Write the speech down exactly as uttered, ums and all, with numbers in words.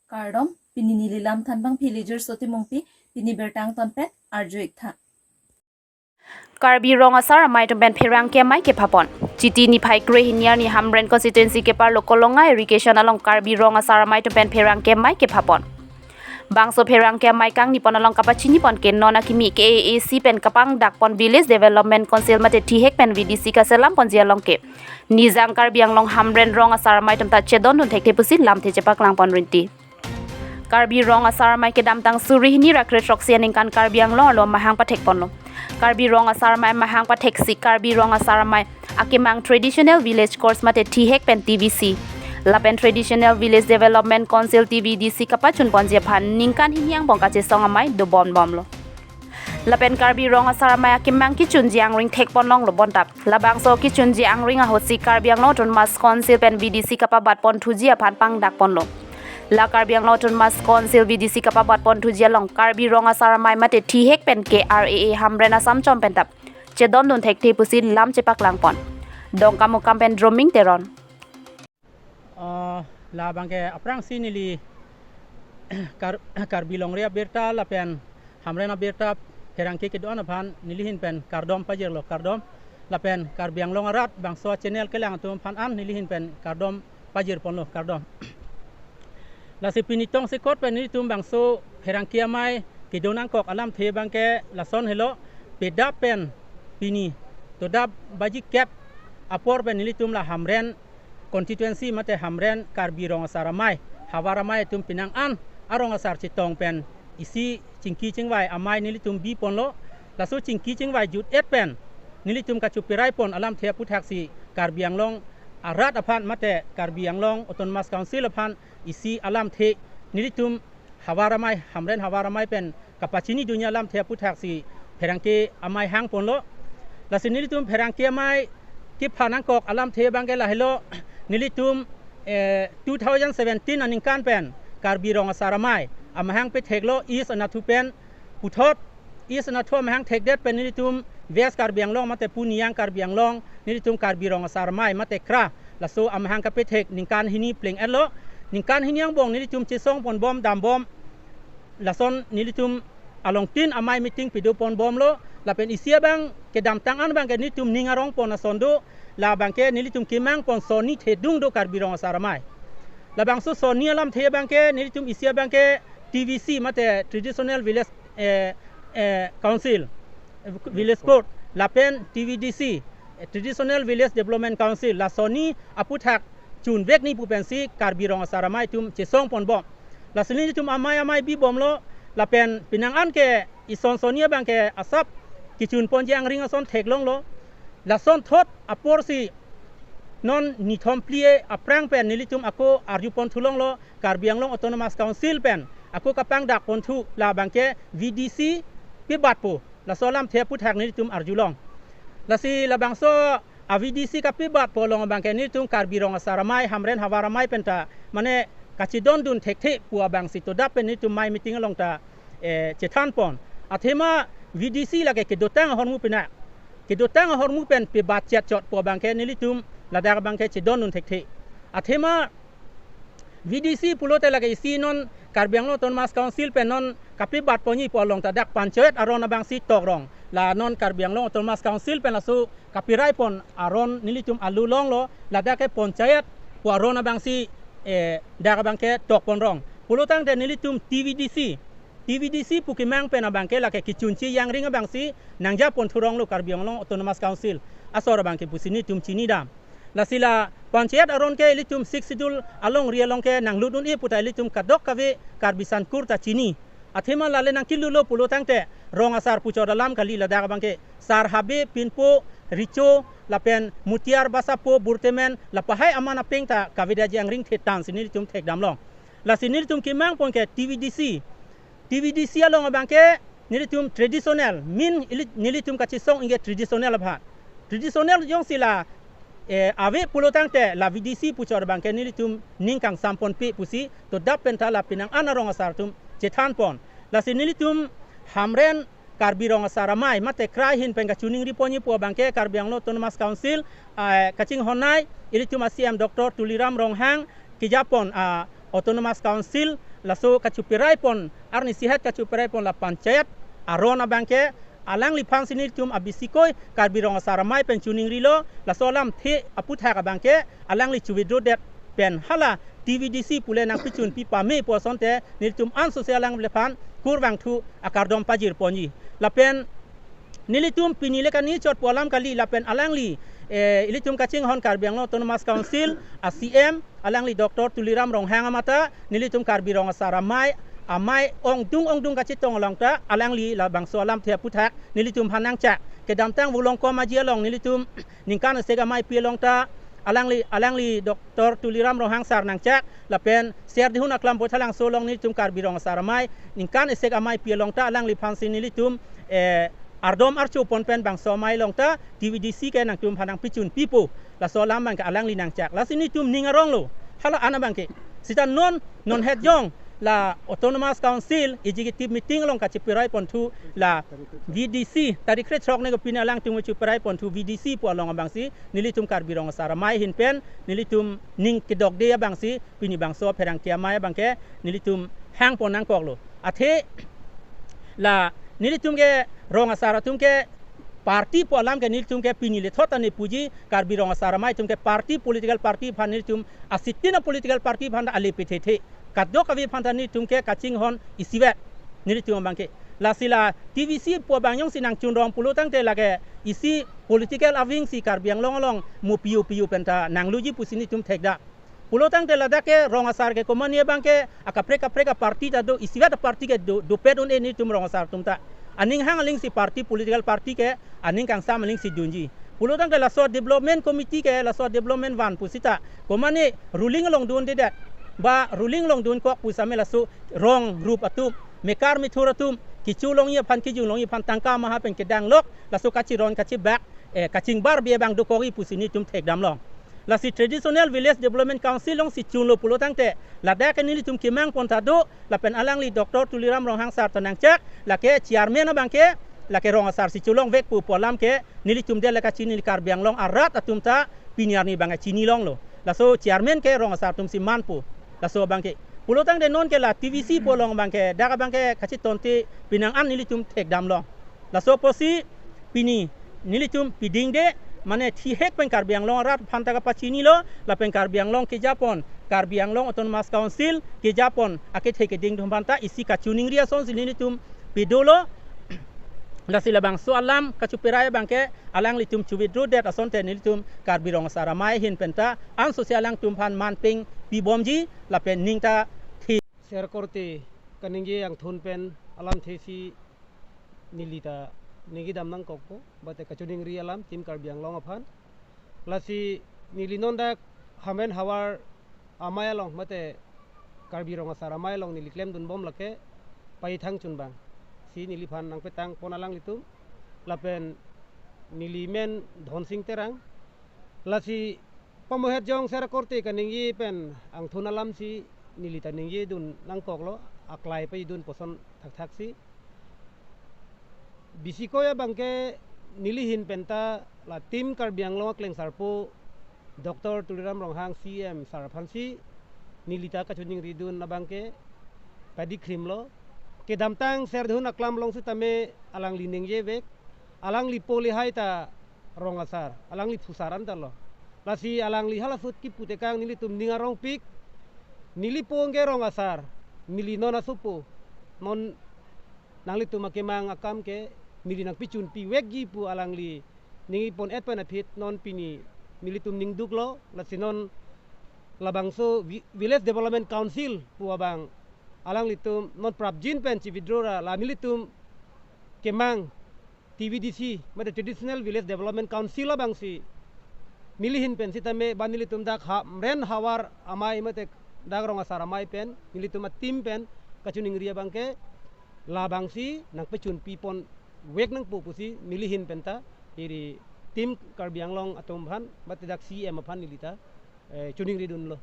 Kardom, pini neli lam thanbang Villager Soti Mungpi, pini birta angton pen arju-ik tha. Karbi Rong Asar Amei atum pen pherangke amei kepapon. Chiti niphai kre hini arni Hamren constituency keparlo Kolonga irrigation along Karbi Rong Asar Amei atum pen pherangke amei kepapon. Bangso pherangke amei kangnipon along kapachinipon ke non akimi K A A C pen kapangdakpon Village Development Council mate thihek pen V D C kaselamponji along ke Nijang Karbi Anglong Hamren Rong Asar Amei atum ta chedondun thekthe pusi lamthe chepaklangpon rinti. Karbi Rong Asar Amei kedamtang suri hini ra kre throksi aningkan Karbi Anglong arlo amahang pathekponlo. Karbi Rong Asar Amei amahang patheksi Karbi Rong Asar Amei akemang Traditional Village Course mate thihek pen T V C lapen Traditional Village Development Council T V D C kapachunponji aphan ningkan hini angbong kachesong amei dobom bomlo. Lapen Karbi Rong Asar Amei akemang kechunji angring thekponlonglo bonta labangso kechunji angring ahutsi Karbi Anglong Autonomous Council pen V D C kapabatponthuji aphan pangdakponlo. La Karbi Anglong Autonomous Council V D C kapabatponthuji along Karbi Rong Asar Amei mate thihek pen K R A A Hamren Assam chom pen ta chedondun thekthe pusi lam chepaklangpon. Dongkamukam pen Droming Teron. Ah, labangke aphrangsi neli Kar-, Karbi Longri abirta lapen Hamren abirta pherangke kedo-an aphan nelihin pen kardom pajirlo, kardom. Lapen Karbi Anglong arat bangso channel kelang atum aphan an nelihin pen kardom pajirponlo, kardom. Lasi pini tongsekot pen nelitum bangso pherangke amei kedo nangkok alamthe abangke lason helo, pedap pen pini todap baji kep apor pen nelitum la Hamren constituency mate Hamren Karbi Rong Asar Amei, Havar Amei atum penang an arong asar chetong pen isi chingki chingvai amei nelitum biponlo. Laso chingki chingvai jut-et pen nelitum kachupiraipon alamthe aphuthaksi Karbi Anglong arat aphan mate Karbi Anglong Autonomous Council aphan isi alamthe nelitum Havar Amei, Hamren Havar Amei pen kapachinidunji alamthe aphuthaksi pherangke amei hangponlo. Lasi nelitum pherangke amei kepha nangkok alamthe abangke lahelo, nelitum, eh, two thousand seventeen aningkan pen Karbi Rong Asar Amei amahang petheklo East anatthu pen puthot East anatthu amahang thekdet pen nelitum West Karbi Anglong mate pu Nijang Karbi Anglong nelitum Karbi Rong Asar Amei mate KRA laso amahang kapethek ningkan hini pleng-etlo. Ningkan hini angbong nelitum chesongponbom dambom lason nelitum alongtin amei meeting padoponbomlo. Lapen isi abang kedamtang an abangke nelitum ning arongpon ason do, labangke nelitum kemangpon sonni thedung do Karbi Rong Asar Amei. Labangso sonni alamthe abangke nelitum isi abangke T V C mate Traditional Village, eh, eh, Council, eh, Village Court lapen T V D C, eh, Traditional Village Development Council, la sonni aputhak chunvek nangji pu pensi Karbi Rong Asar Amei atum chesongponbom. Lasi nelitum amei amei bibomlo, lapen penang an ke ison sonni abangke asap kechunponji angring ason theklonglo. Lasonthot aporsi non nithom phli aphrang pen nelitum ako arjuponthulonglo, Karbi Anglong Autonomous Council pen ako kapangdakponthu labangke V D C pibatpo, laso alamthe aputhak nelitum arjulong. Lasi labangso a V D C kapibatpo along abangke nelitum Karbi Rong Asar Amei, Hamren Havar Amei penta mane kachedondun thekthe pu abangsi todap pen nelitum amei meeting along ta, eh, chethanpon. Athema V D C lake kedotang ahormu pena, kedotang ahormu pen pibatchet chotpo abangke nelitum ladak abangke chedondun thekthe. Athema V D C pulote lake isi non Karbi Anglong Autonomous Council pen non kapibatponji pu along ta dak panchayat aron abangsi tokrong. La non Karbi Anglong Autonomous Council pen laso kapiraipon aron nelitum alulonglo, ladak ke panchayat pu aron abangsi, eh, dak abangke tokponrong. Pulotangte nelitum T V D C, T V D C pu kemang pen abangke lake kechunche angring abangsi nangjaponthuronglo Karbi Anglong Autonomous Council asor abangke pusi nelitum chinidam. Lasi la panchayat aron ke ilitum Sixth Schedule alongri along ke nanglut un-e puta ilitum kadokave Karbi Sangkur ta chini. Athema lale nangkilulo pulotangte rong asar puchot alam kali, ladak abangke Sar Habe, Pinpo, Richo, lapen Mutiar, Basapo, Burtemen, lapahai aman apeng ta kavedaji angring thetan si nelitum thekdamlong. Lasi nelitum kemangpon ke T V D C, T V D C along abangke nelitum traditional, min ili-, nelitum kachesong ingke traditional aphan. Traditional jongsi la, eh, ave pulotangte la V D C puchot abangke nelitum ning kangsamponpe pusi todap penta la penang an arong asar atum chethanpon. Lasi nelitum Hamren Karbi Rong Asar Amei mate KRA ahin pen kachiningriponji pu abangke Karbi Anglong Autonomous Council, eh, kachinghonnei ilitum a C M Doctor Tuliram Ronghang kejapon, ah, Autonomous Council laso kacheperai pon, arnisi het kacheperai pon la panchayat aron abangke alangliphan si nelitum abisi koi Karbi Rong Asar Amei pen choningrilo, laso alamthe aputhak abangke alangli chu-withdraw det pen hala T V D C pule nangpachunpi pame pu asonte nelitum ansose alangliphan kurvangthu akardom pajir ponji. Lapen nelitum pini le kani chot pu alam kali, lapen alangli, eh, ilitum kachinghon Karbi Anglong Autonomous Council a C M, alangli Doctor Tuliram Ronghang amata nelitum Karbi Rong Asar Amei, amei ongdung ongdung kachetong along ta alangli labangso alamthe aputhak nelitumphan nangchak. Kedamtang Volongkom Aji along nelitum ningkan esek ameipi along ta alangli, alangli Doctor Tuliram Ronghang sir nangchak, lapen Serdihun Aklam Baithalangso along nelitum Karbi Rong Asar Amei ningkan esek ameipi along ta alangliphan si nelitum, eh, ardom archo pon pen bangso amei along ta T V D C ke nangtumphan nangpachunpipo. Laso alam abangke alangli nangchak. Lasi nelitum ning aronglo. Hala an abangke. Seta non, non het jong la Autonomous Council Executive Meeting along kacheperai ponthu la V D C, tarik krethrok ne kopine alangtum cheperai ponthu V D C pu along abangsi nelitum Karbi Rong Asar Amei ahin pen nelitum ning kedokde abangsi pini bangso pherangke amei abangke nelitum hang pon nangkoklo. Athe la nelitum ke Rong Asar atum ke party pu alam ke nelitum ke pini le thot ane puji, Karbi Rong Asar Amei atum ke party, political party aphan nelitum asitin a-political party aphan ta ale pethethe. Kadokave aphan ta nelitum ke kachinghon isivet nelitum abangke. Lasi la T V C pu abang jongsi nangchunrong pulo tangte lake isi political a-wing si Karbi Anglong along mo piu piu pen ta nangluji pusi nelitum thekda. Pulo tangte ladak ke Rong Asar ke komane abangke akaprek kaprek a-party ta do, isivet a-party ke do, dopet un-e nelitum Rong Asar atum ta. Aning hang aling si party, political party ke aning kangsam aling si dunji. Pulo tangte laso development committee ke laso development van pusita komane ruling along dundedet, ba ruling along dunkok pusitame laso rong rup atum, mekar methur atum, kecho longji aphan, kejung longji aphan tangka maha pen kedanglok, laso kachiron kachibak, eh, kachingbar bi abang dokokji pusi nelitum thekdam long. Lasi Traditional Village Development Council alongsi chunlo pulo tangte ladak ke nelitum kemang pon ta do, lapen alangli Doctor Tuliram Ronghang sir ta nangchak, lake chairman abangke lake Rong Asar si cholongvekpo pu alam ke nelitum de lake chini, Karbi Anglong arat atum ta pini arni abangke chini longlo. Laso chairman ke Rong Asar atum si manpo. Laso abangke. Pulo tangte non ke la T V C pu along abangke, dak abangke kachetonte pinang an nelitum thekdam long. Laso apotsi pini nelitum pidingde, mane thihek pen Karbi Anglong arat aphan ta kapachinilo, lapen Karbi Anglong kejapon, Karbi Anglong Autonomous Council kejapon akethe keding atum aphan ta isi kachiningri asonsi nelitum pedolo. Lasi labangso alam kacheperai abangke alanglitum chu-withdraw det asonte nelitum Karbi Rong Asar Amei ahin pen ta ansose alangtum aphan manpeng pibomji lapen ning ta thi. Sir korte kaningje angthun pen alamthe si neli ta ningje dam nangkokpo, mate kachiningri alam Team Karbi Anglong aphan. Lasi neli non dak Hamen Hawar Amei along, mate Karbi Rong Asar Amei along neli klemdunbom lake Paithang Chunbang si neliphan nangpetang pon alanglitum, lapen neli men Dhonsing Terang. Lasi pamohet jong sir korte kaningje pen angthun alam si neli ta ningje dun nangkoklo, aklai pajidun puson thakthak si. Bisi koi abangke neli ahin pen ta la Team Karbi Anglong akleng sarpo Doctor Tuliram Ronghang C E M sir aphan si neli ta kachiningri dun abangke padi krimlo. Kedamtang Serdihun Aklam along sitame alangli ningjevek, alangli po lehai ta Rong Asar, alangli phusar anta lo. Lasi alangli halaso ahut kipu tekang nelitum ning arongpik, neli po ke Rong Asar, neli non asopo, non nanglitum akemang akam ke neli nangpachunpivekji pu alangli ningje pon-et pen aphi non pini nelitum ningduklo, lasi non labangso vi-, Village Development Council pu abang alanglitum non prapjin pen chi-withdraw ra la nelitum kemang T V D C, mate Traditional Village Development Council abangsi neli ahin pen sitame ba nelitum dak Hamen Hawar Amei mate dak Rong Asar Amei pen nelitum a-team pen kachiningri abangke labangsi nangpachunpi ponvek nangpo pusi neli ahin pen ta iri Team Karbi Anglong atum aphan mate dak C E M aphan neli ta, eh, chiningri dunlo.